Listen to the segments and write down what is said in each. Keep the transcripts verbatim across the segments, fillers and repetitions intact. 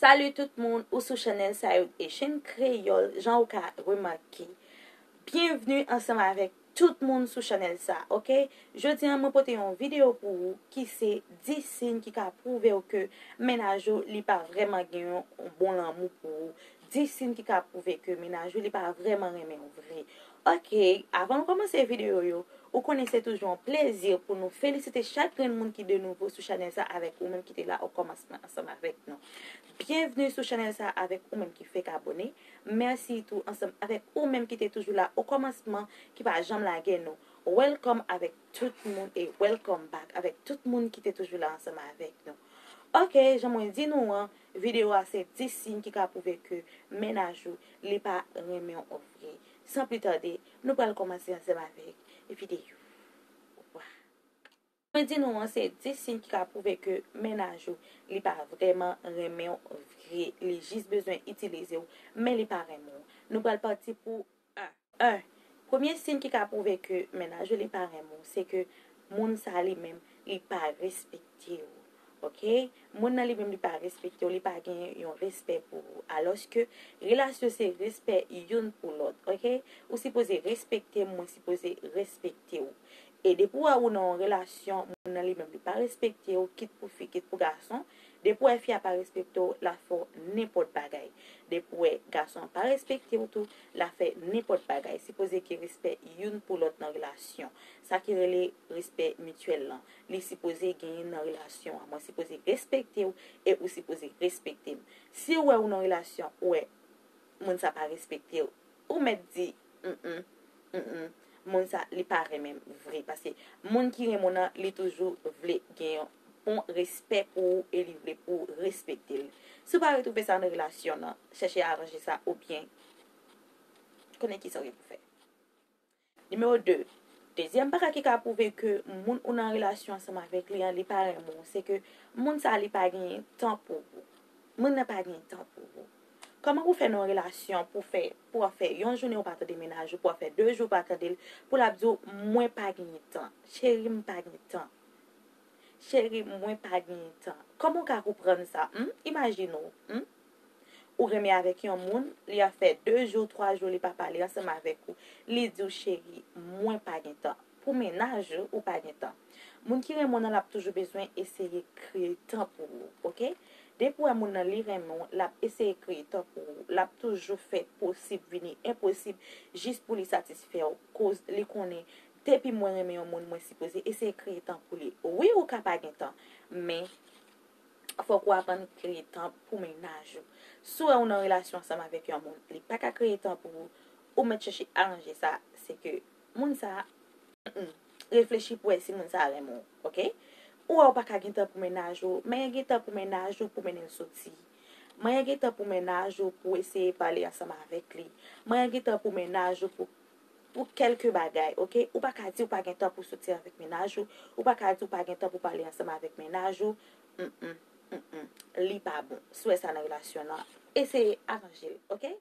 Salut tout moun, ou sou chanèl Sayud Echann Kreyòl, jan ou ka remake. Byenvni ansanm avèk tout moun sou chanèl sa, oke? Jodi a, mwen pote yon videyo pou ou ki se dis siy ki ka pwouve w ke mennaj ou li pa vrèman gen yon bon lanmou pou ou. Dis siy ki ka pwouve ke mennaj ou li pa vrèman renmen w vre. Oke, avan nou kòmanse videyo yo, ou konnen se toujou yon plezi pou nou felisite chak grenn moun ki de nouvo sou chanèl sa avèk ou menm ki te la o kòmansman ansanm avèk nou. Byenvni sou chanèl sa avèk ou menm ki fèk abòne. Mèsi tou ansanm avèk ou menm ki te toujou la o kòmansman, ki pa janm lage nou. Welcome avèk tout moun e welcome back avèk tout moun ki te toujou la ansanm avèk nou. Oke, jan mwen di nou an, videyo a se dis siy ki ka pwouve ke mennaj ou li pa renmen w vre. San pli tande, nou pral kòmanse ansanm avèk videyo. Mwen di nou an se dis siy ki ka pwouve ke mennaj ou li pa vrèman renmen w vre. Li jis bezwen itilize w, men li pa renmen w. Nou pral pati pou en. Premye siy ki ka pwouve ke mennaj ou li pa renmen w, se ke moun sa li menm, li pa respekte w. Oke? Moun nan li menm li pa respekte w, li pa gen yon respè pou ou. Alòske relasyon se respè youn pou lòt, oke? Ou sipoze respekte m, mwen sipoze respekte w. E depi w wè ou nan yon relasyon, moun nan li menm li pa respekte w, kit pou fi, kit pou gason, depi w wè fi a pa respekte w, l ap fè w nenpòt bagay. Depi w wè gason an pa respekte w tou, l ap fè nenpòt bagay. Sipoze gen respè youn pou lòt nan relasyon. Sa ki rele respè mityèl lan. Li sipoze genyen nan relasyon an. Mwen sipoze respekte w e ou sipoze respekte m. Si w wè ou nan relasyon, ou wè moun sa pa respekte w, ou mèt di, mm, mm, mm, mm, moun sa, li pa renmen m vre. Paske moun ki renmen w nan, li toujou vle gen yon bon respè pou ou e li vle pou w respekte l. Si w pa retwouve sa nan relasyon nan, chèche aranje sa oubyen konnen kisa w gen pou fè. Nimewo de. Dezyèm bagay ki ka pwouve ke moun ou nan relasyon ansanm avèk li an, li pa renmen w, se ke moun sa a, li pa gen tan pou ou. Moun nan pa gen tan pou ou. Kòman pou fè nan yon relasyon pou fè, pou w ap fè yon jounen ou pa tande mennaj ou, pou w ap fè de jou ou pa tande l, pou l ap di w, "Mwen pa gen tan. Cheri, m pa gen tan. Cheri, mwen pa gen tan." Kòman w ka konprann sa? Hmm? Imajine w. Hmm? Ou renmen avèk yon moun, li ap fè de jou, twa jou li pa pale ansanm avèk ou. Li di w, "Cheri, mwen pa gen tan." Pou mennaj ou, ou pa gen tan. Moun ki renmen w nan, l ap toujou bezwen eseye kreye tan pou ou, oke? Depi w wè moun nan li renmen w, l ap eseye kreye tan pou ou. L ap toujou fè posib vini enposib jis pou li satisfè w, koz li konnen depi mwen renmen yon moun, mwen sipoze eseye kreye tan pou li. Wi, ou ka pa gen tan, men fòk ou aprann kreye tan pou mennaj ou. Si w wè ou nan relasyon ansanm avèk yon moun, li pa ka kreye tan pou ou, ou mèt chèche aranje sa, se ke moun sa a, mm, reflechi pou wè si moun sa a renmen w, oke? Ou wè ou pa ka gen tan pou mennaj ou, men gen tan pou mennaj ou pou mennen l soti. Men gen tan pou mennaj ou pou eseye pale ansanm avèk li. Men gen tan pou mennaj ou pou pou kèlke bagay, oke? Ou pa ka di ou pa gen tan pou soti avèk mennaj ou, ou pa ka di ou pa gen tan pou pale ansanm avèk mennaj ou. Mm, mm, mm, mm. Li pa bon. Si w wè sa nan relasyon nan, eseye aranje l, oke?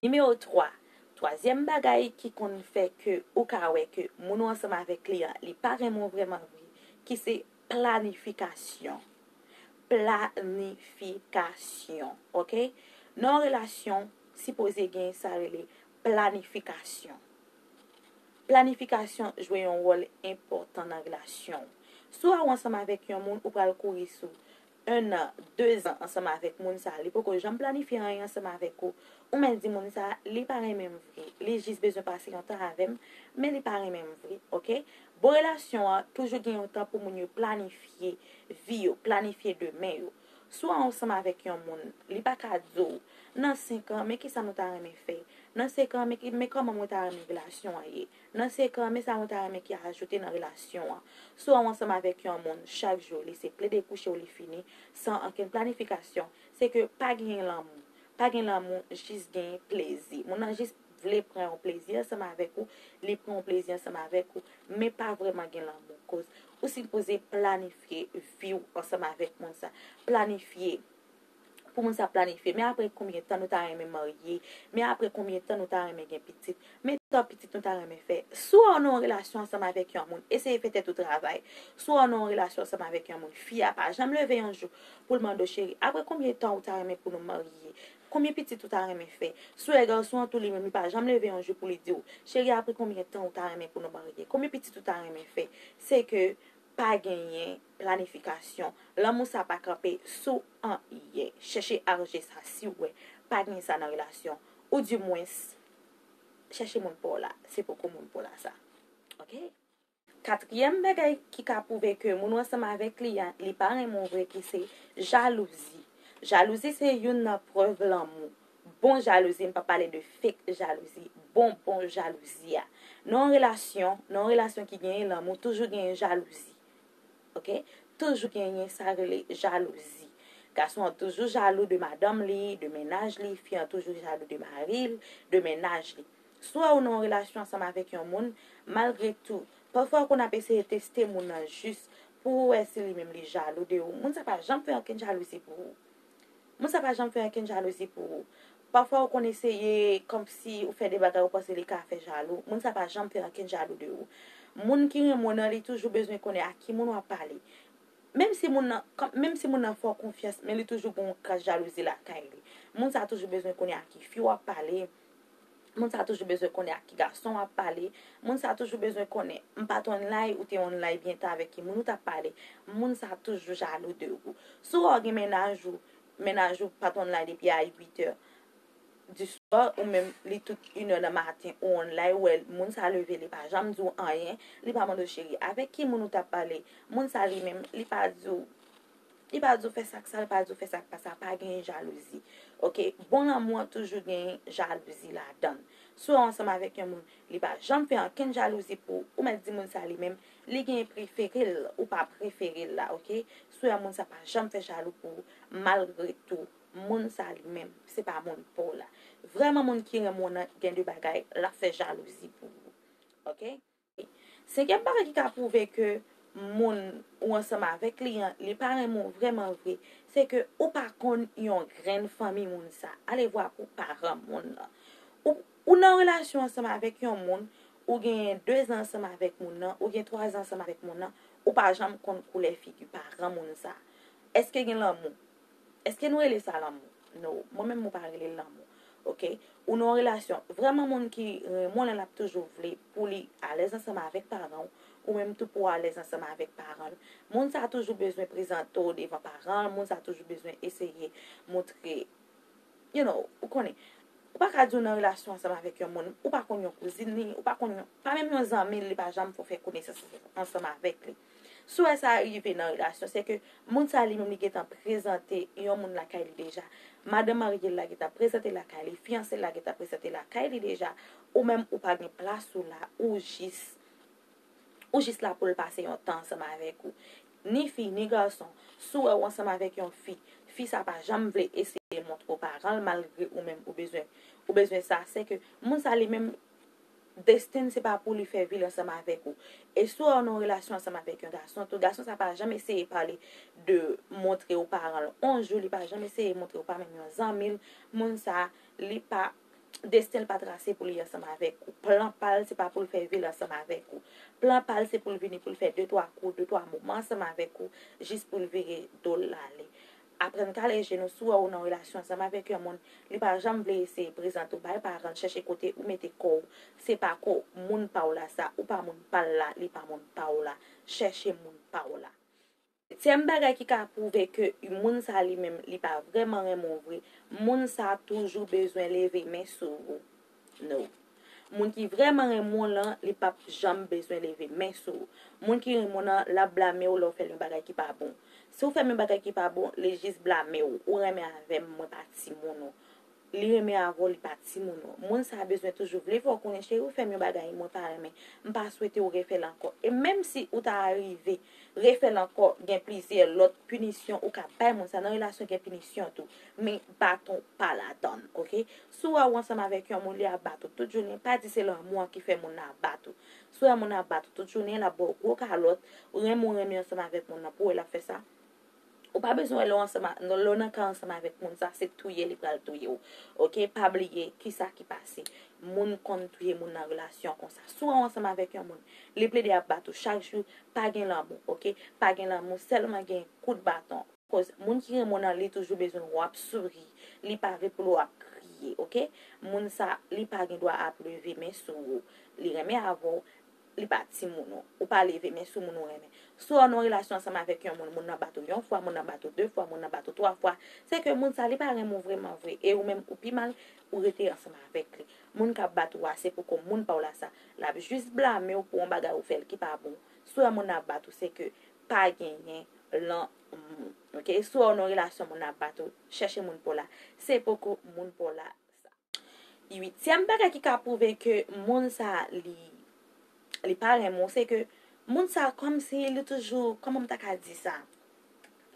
Nimewo twa. Twazyèm bagay ki konn fè ke ou ka wè ke moun ou ansanm avèk li an, li pa renmen w vrèman vre, ki se planifikasyon. Planifikasyon, oke? Nan yon relasyon, sipoze gen sa rele planifikasyon. Planifikasyon jwe yon wòl enpòtan nan relasyon w. Si w ansanm avèk yon moun, ou pral kouri sou en an, de zan ansanm avèk moun sa a, li poko janm planifye anyen ansanm avèk ou, ou mèt di moun sa a, li pa renmen m vre, li jis bezwen pase yon tan avè m, men li pa renmen m vre, oke? Bon relasyon an, toujou gen yon tan pou moun yo planifye vi yo, planifye demen yo. Si w ansanm avèk yon moun, li pa ka di w, "Nan senk an, men kisa nou ta renmen fè? Nan senk an, men, ki- men kòman mwen ta renmen relasyon an ye? Nan senk an, men sa mwen ta renmen ki ajoute nan relasyon an." Si w ansanm avèk yon moun, chak jou, li se plede kouche w, li fini, san okenn planifikasyon, se ke pa gen lanmou. Pa gen lanmou, jis gen plezi. Moun nan jis vle pran yon plezi ansanm avèk ou, li pran yon plezi ansanm avèk ou, men pa vrèman gen lanmou. Koz ou sipoze planifye vi w ansanm avèk moun sa. Planifye pou moun sa planifye, men apre konbyen tan nou ta renmen marye, men apre konbyen tan nou ta renmen gen pitit, men tan pitit nou ta renmen fè. Si w nan yon relasyon ansanm avèk yon moun, eseye fè tèt ou travay. Si w nan yon relasyon ansanm avèk yon moun, fi a pa janm leve yon jou pou l mande w, cheri, apre konbyen tan ou ta renmen pou nou marye? Konbyen pitit ou ta renmen fè? Si w wè gason an tou li menm, li pa janm leve yon jou pou li di w, cheri, apre konbyen tan ou ta renmen pou nou marye? Konbyen pitit ou ta renmen fè? Se ke pa genyen planifikasyon. Lanmou sa pa kanpe sou anyen. Chèche aranje sa si w wè pa gen sa nan relasyon. Ou dimwens, chèche moun pa w la. Se poko moun pa w la sa. Oke? Katriyèm bagay ki ka pwouve ke moun ou ansanm avèk li a, li pa renmen w vre, ki se jalouzi. Jalouzi se youn nan prèv lanmou. Bon jalouzi, m pa pale de fake jalouzi. Bon, bon jalouzi a. Nan yon relasyon, nan yon relasyon ki genyen lanmou, toujou genyen jalouzi. Oke? Toujou genyen sa rele jalouzi. Gason an toujou jalou de madanm li, de mennaj li, fi an toujou jalou de mari l, de mennaj li. Swa ou nan yon relasyon ansanm avèk yon moun, malgre tou, pafwa ou konn ap eseye teste moun nan jis pou ou wè si li menm li jalou de ou. Moun sa pa janm fè ankenn jalouzi pou ou. Moun sa pa janm fè ankenn jalouzi pou ou. Pafwa ou konn eseye kòmsi ou fè de bagay ou panse li ka fè jalou. Moun sa pa janm fè ankenn jalou de ou. Moun ki renmen w nan li toujou bezwen konnen a ki moun w ap pale. Menm si moun nan, menm si moun nan fè w konfyans, men li toujou gen yon kras jalouzi lakay li. Moun sa toujou bezwen konnen a ki fi w ap pale. Moun sa toujou bezwen konnen ak ki gason w ap pale. Moun sa toujou bezwen konnen, m pa t online, ou te online byen ta avèk ki moun ou t ap pale. Moun sa toujou jalou de ou. Si w gen mennaj ou, mennaj ou pa t online depi a uit è di swa, ou menm li tout inè nan maten ou online, ou wè moun sa leve, li pa janm di w anyen, li pa mande w cheri, avèk ki moun ou t ap pale. Moun sa li menm, li pa di w Li pa di w fè sa k sa, li pa di w fè sa k pa sa, pa genyen jalouzi. Oke? Bon lanmou an toujou genyen jalouzi ladan l. Si w ansanm avèk yon moun, li pa janm fè ankenn jalouzi pou ou, ou mèt di moun sa li menm, li genyen prefere l, ou pa prefere l la, oke? Si w wè moun sa pa janm fè jalou pou ou, malgre tou, moun sa li menm, se pa moun pa w la. Vrèman, moun ki renmen w nan gen de bagay, l ap fè jalouzi pou ou. Oke? Senkyèm bagay ki ka pwouve ke moun ou ansanm avèk li an, li pa renmen w vrèman vre, se ke ou pa konn yon grenn fanmi moun sa. Ale vwa pou paran moun nan. Ou, ou nan relasyon ansanm avèk yon moun, ou genyen de zan ansanm avèk moun nan, ou gen twa zan ansanm avèk moun nan, ou pa janm konn koulè figi paran moun sa. Èske gen lanmou? Èske nou rele sa lanmou? No. Mwen menm, mwen pa rele l lanmou. Oke? Ou nan yon relasyon. Vrèman, moun ki renmen w lan, l ap toujou vle pou li alèz ansanm avèk paran w, ou menm tou pou w alèz ansanm avèk paran l. Moun sa toujou bezwen prezante w devan paran l, moun sa toujou bezwen eseye montre, you know, ou konnen. Ou pa ka di w nan relasyon ansanm avèk yon moun, ou pa konn yon kouzin li, ou pa konn yon, pa menm yon zanmi l, li pa janm fè w fè konesans ansanm avèk li. Si w wè sa rive nan relasyon, se ke moun sa li menm li gentan prezante yon moun lakay li deja. Madanm marye l la gentan prezante lakay li, fiyanse l la gentan prezante lakay li deja. Ou menm ou pa gen plas ou la, ou jis, ou jis la pou l pase yon tan ansanm avèk ou. Ni fi, ni gason, si w wè w ansanm avèk yon fi, fi sa pa janm vle eseye montre w paran l malgre ou menm ou bezwen, ou bezwen sa, se ke moun sa li menm, desten se pa pou li fè vi l ansanm avèk ou. E si w nan yon relasyon ansanm avèk yon gason tou, gason sa pa janm eseye pale de montre w paran l. On jou, li pa janm eseye montre w pa menm yon zanmi l. Moun sa, li pa, desten l pa trase pou li ansanm avèk ou. Plan pa l, se pa pou l fè vi l ansanm avèk ou. Plan pa l, se pou l vini, pou l fè de twa kou, de twa moman ansanm avèk ou, jis pou l vire do l ale. Aprann kale je nou, si w wè w nan relasyon ansanm avèk yon moun, li pa janm vle eseye prezante w bay paran l, chèche kote ou mete kò w. Se pa kò moun pa w la sa, ou pa moun pa l la, li pa moun pa w la. Chèche moun pa w la. Setyèm bagay ki ka pwouve ke moun sa li menm, li pa vrèman renmen w vre, moun sa toujou bezwen leve men sou ou. No. Moun ki vrèman renmen w lan, li p ap janm bezwen leve men sou ou. Moun ki renmen w lan, l ap blame w lè w fè l yon bagay ki pa bon. Si w fè m yon bagay ki pa bon, li jis blame w. Ou renmen avè m, mwen pa timoun ou. Li renmen avè w, li pa timoun ou. Moun sa bezwen toujou vle fè w konnen, cheri, ou fè m yon bagay, mwen pa renmen. M pa swete w refè l ankò. E menm si ou ta rive refè l ankò, gen plizyè lòt pinisyon ou ka bay moun sa. Nan relasyon gen pinisyon tou, men baton pa ladan l, oke? Si w wè w ansanm avèk yon moun, li ap bat ou tout jounen, pa di se lanmou an ki fè moun nan ap bat ou. Si w wè moun nan ap bat ou tout jounen, l ap ba w gwo kalòt, ou renmen w renmen ansanm avèk moun nan, pou w wè l ap fè sa. Ou pa bezwen wè lè w ansanm a- lè w nan kay ansanm avèk moun sa, se touye li pral touye w. Oke, pa bliye kisa ki pase. Moun konn touye moun nan relasyon konsa. Si w ansanm avèk yon moun, li plede ap bat ou chak jou, pa gen lanmou, oke? Pa gen lanmou, sèlman gen kout baton. Koz moun ki renmen w nan, li toujou bezwen wè w ap souri. Li pa vle pou l wè w ap kriye, oke? Moun sa, li pa gen dwa ap leve men sou ou. Li renmen avè w, li pa timoun ou. Ou pa leve men sou moun ou renmen. Si w nan yon relasyon ansanm avèk yon moun, moun nan bat ou yon fwa, moun nan bat ou de fwa, moun nan bat ou twa fwa, se ke moun sa, li pa renmen w vrèman vre. E ou menm, ou pi mal, ou rete ansanm avèk li. Moun k ap bat ou a, se poko moun pa w la sa. L ap jis blame w pou yon bagay ou fè l ki pa bon. Si w wè moun nan ap bat ou, se ke pa genyen lanmou. Oke? Si w wè w nan yon relasyon, moun nan ap bat ou, chèche moun pa w la. Se poko moun pa w la sa. Uityèm bagay ki ka pwouve ke moun sa li, li pa renmen w, se ke moun sa kòmsi li toujou, kòman m ta ka di sa?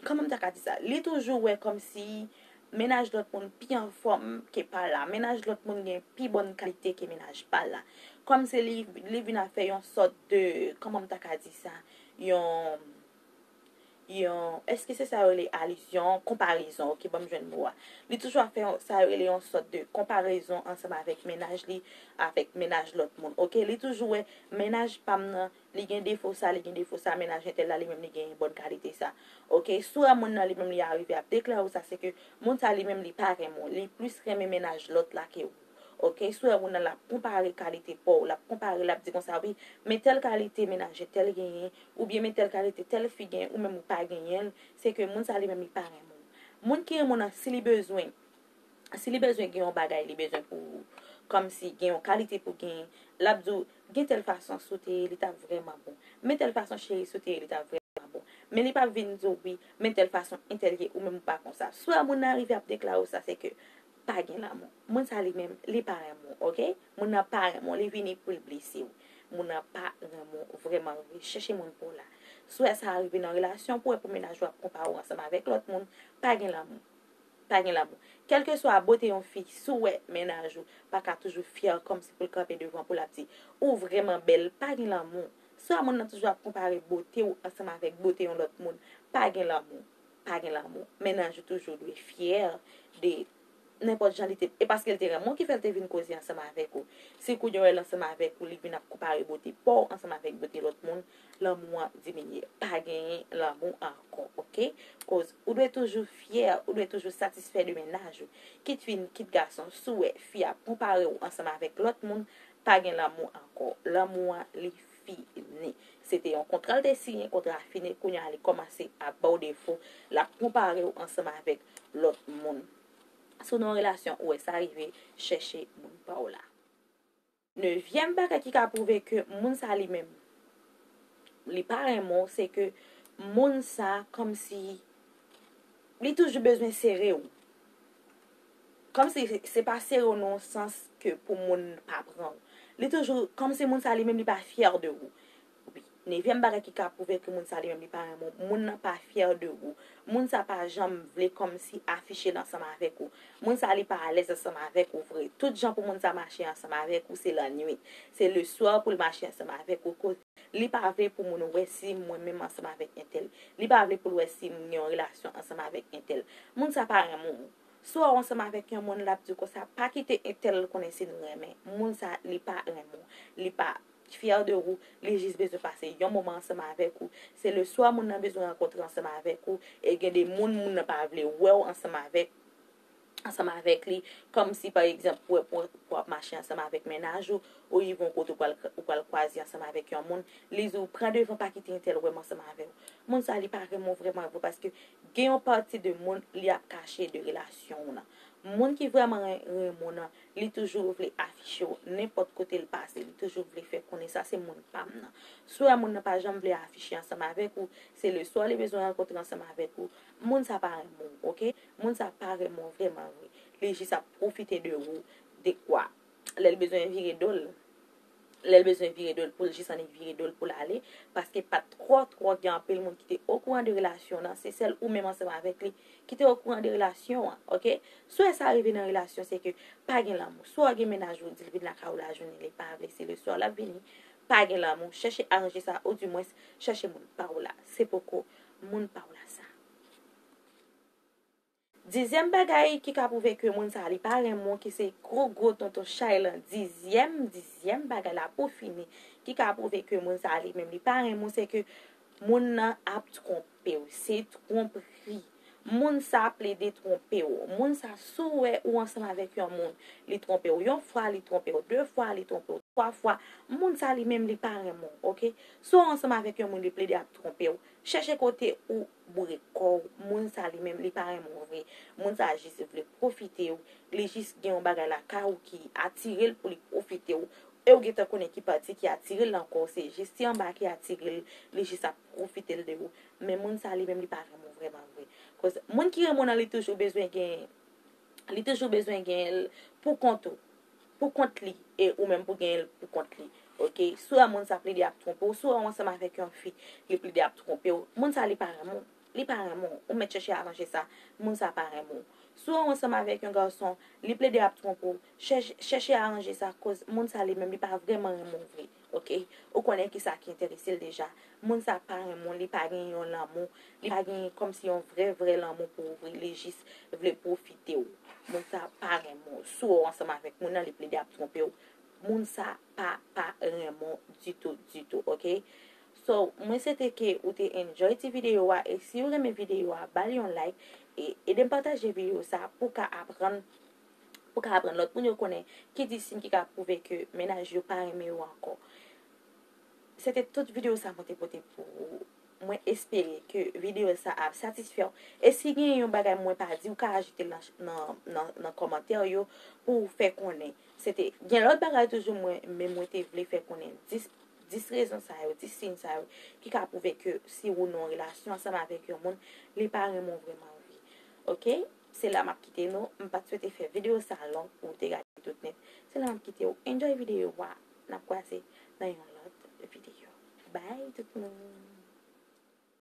Kòman m ta ka di sa? Li toujou wè kòmsi mennaj lòt moun pi anfòm ke pa l la. Mennaj lòt moun gen pi bòn kalite ke mennaj pa l la. Kòmsi li, li vin ap fè yon sòt de, kòman m ta ka di sa? Yon, yon, èske se sa yo rele alizyon, konparezon, oke, ban m jwenn mo a. Li toujou ap fè yon, sa yo rele yon sòt de konparezon ansanm avèk mennaj li, avèk mennaj lòt moun, oke? Li toujou wè mennaj pa m nan, li gen defo sa, li gen defo sa, mennaj entèl la, li menm li gen bòn kalite sa. Oke, si w wè moun nan li menm li arive ap deklare w sa, se ke moun sa li menm li pa renmen w, li plis renmen mennaj lòt la ke ou. Oke, si w wè moun nan l ap konpare kalite pa w, l ap konpare, l ap di konsa, wi, men tèl kalite mennaj entèl genyen, oubyen men tèl kalite tèl fi genyen, ou menm ou pa genyen l, se ke moun sa li menm li pa renmen w. Moun ki renmen w nan, si li bezwen, si li bezwen gen yon bagay, li bezwen pou, kòmsi gen yon kalite pou genyen, l ap di w, gen tèl fason si w te ye, li t ap vrèman bon. Men tèl fason cheri si w te ye, li t ap vrèman bon. Men li p ap vin di w, wi, men tèl fason entèl ye, ou menm ou pa konsa. Si w wè moun nan rive ap deklare w sa, se ke pa gen lanmou. Moun sa li menm, li pa renmen w, oke? Moun nan pa renmen w, li vini pou l blese w. Moun nan pa renmen w vrèman vre. Chèche moun pa w la. Si w wè sa rive nan relasyon, pou w wè pou mennaj ou ap konpare w ansanm avèk lòt moun, pa gen lanmou. Pa gen lanmou. Kèlkeswa bote yon fi, si w wè mennaj ou pa ka toujou fyè kòmsi pou l kanpe devan pou l ap di, ou vrèman bèl, pa gen lanmou. Si w wè moun nan toujou ap konpare bote w ansanm avèk bote yon lòt moun, pa gen lanmou. Pa gen lanmou. Mennaj ou toujou dwe fyè de nenpòt jan li te, e paske l te renmen w ki fè l te vin koze ansanm avèk ou. Si kounye a w wè l ansanm avèk ou, li vin ap konpare bote pa w ansanm avèk bote lòt moun, lanmou an diminye. Pa genyen lanmou ankò, oke? Koz ou dwe toujou fyè, ou dwe toujou satisfè de mennaj ou. Kit fi, kit gason, si w wè fi ap konpare w ansanm avèk lòt moun, pa gen lanmou ankò. Lanmou an, li fini. Se te yon kontra l te siyen, kontra a fini, kounye a li kòmanse ap ba w defo, l ap konpare w ansanm avèk lòt moun. Si w nan yon relasyon, ou wè sa rive, chèche moun pa w la. Nevyèm bagay ki ka pwouve ke moun sa li menm, li pa renmen w, se ke moun sa kòmsi li toujou bezwen sere w. Kòmsi se, se pa sere w nan yon sans ke pou moun pa pran w. Li toujou, kòmsi moun sa li menm li pa fyè de ou. Wi. Nevyèm bagay ki ka pwouve ke moun sa li menm li pa renmen w, moun nan pa fyè de ou. Moun sa pa janm vle kòmsi afiche l ansanm avèk ou. Moun sa li pa alèz ansanm avèk ou vre. Tout jan pou moun sa mache ansanm avèk ou, se lannwit. Se leswa pou l mache ansanm avèk ou. Koz li pa vle pou moun wè si mwen menm ansanm avèk entèl. Li pa vle pou l wè si m gen yon relasyon ansanm avèk entèl. Moun sa pa renmen w. Si w wè w ansanm avèk yon moun, l ap di w konsa, pa kite entèl konnen si nou renmen. Moun sa, li pa renmen w. Li pa fyè de ou, li jis bezwen pase yon moman ansanm avèk ou. Se leswa moun nan bezwen rankontre ansanm avèk ou, e gen de moun, moun nan pa vle wè w ansanm avèk, ansanm avèk li, kòmsi pa egzanp, pou, pou, pou w ap mache ansanm avèk mennaj ou, ou rive yon kote ou pral, ou pral kwaze ansanm avèk yon moun, li di w, pran devan, pa kite entèl wè m ansanm avè w. Moun sa, li pa renmen w vrèman vre, paske gen yon pati de moun li ap kache de relasyon w nan. Moun ki vrèman ren-, renmen w nan, li toujou vle afiche w nenpòt kote l pase, li toujou vle fè konnen sa se moun pa m nan. Si w wè moun nan pa janm vle afiche ansanm avèk ou, se leswa li bezwen rankontre ansanm avèk ou. Moun sa pa renmen w, oke? Moun sa pa renmen w vrèman vre. Li jis ap pwofite de ou, dekwa lè l bezwen vire do l. Lè l bezwen vire do l, pou l jis annik vire do l pou l ale, paske pa t twò, twò gen anpil moun ki te okouran de relasyon w nan, se sèl ou menm ansanm avèk li ki te okouran de relasyon an, oke? Si w wè sa rive nan relasyon, se ke pa gen lanmou. Si w gen mennaj ou, di l vin lakay ou lajounen, li pa vle, se leswa l ap vini, pa gen lanmou. Chèche aranje sa, oudimwens, chèche moun pa w la. Se poko moun pa w la sa. Dizyèm bagay ki ka pwouve ke moun sa li pa renmen w, ki se gwo gwo tonton chay lan. Dizyèm, dizyèm bagay la pou fini, ki ka pwouve ke moun sa li menm li pa renmen w, se ke moun nan ap twonpe w. Se twonpri. Moun sa plede twonpe w. Moun sa, si w wè ou ansanm avèk yon moun, li twonpe w yon fwa, li twonpe w de fwa, li twonpe w twa fwa, moun sa li menm li pa renmen w, oke? Si w ansanm avèk yon moun, li plede ap twonpe w, chèche kote ou boure kò w. Moun sa li menm li pa renmen w vre. Moun sa jis vle pwofite w. Li jis gen yon bagay lakay ou ki atire l pou li pwofite w. E w gentan konnen ki pati ki atire l ankò, se jis ti anba ki atire l, li jis ap pwofite l de ou. Men moun sa li menm li pa renmen w vrèman vre. Koz moun ki renmen w nan li toujou bezwen gen, li toujou bezwen gen l pou kont ou, pou kont li, e ou menm pou gen l pou kont li. Oke? Si w wè moun sa plede ap twonpe w, si w wè w ansanm avèk yon fi, li plede ap twonpe w, moun sa li pa renmen w. Li pa renmen w. Ou mèt chèche aranje sa. Moun sa pa renmen w. Si w ansanm avèk yon gason, li plede ap twonpe w, chèche, chèche aranje sa, koz moun sa li menm li pa vrèman renmen w vre. Oke? Ou konnen ki sa ki enterese l deja. Moun sa pa renmen w, li pa gen yon lanmou, li pa gen kòmsi yon vrè, vrè lanmou pou ou vre, li jis vle pwofite w. Moun sa pa renmen w. Si w ansanm avèk moun nan, li plede ap twonpe w. Moun sa pa, pa renmen w ditou, ditou, oke? So, mwen swete ke ou te enjoy ti videyo a, e si w renmen videyo a, ba l yon like, e ede m pataje videyo sa pou ka aprann, pou ka aprann lòt moun yo konnen ki ti siy ki ka pwouve ke mennaj yo pa renmen yo ankò. Se te tout videyo sa mwen te pote pou ou. Mwen espere ke videyo sa ap satisfè w. E si gen yon bagay mwen pa di, ou ka ajoute l nan, nan, nan, nan kòmantè yo pou w fè konnen. Se te, gen lòt bagay toujou mwen, men mwen te vle fè konnen dis, dis rezon sa yo, dis siy sa yo, ki ka pwouve ke si ou nan yon relasyon ansanm avèk yon moun, li pa renmen w vrèman vre. Oke? Se la m ap kite nou. M pa t swete fè videyo sa long pou w te gade tout nèt. Se la m ap kite w. Enjoy videyo a. N ap kwaze nan yon lòt videyo. Bye tout moun.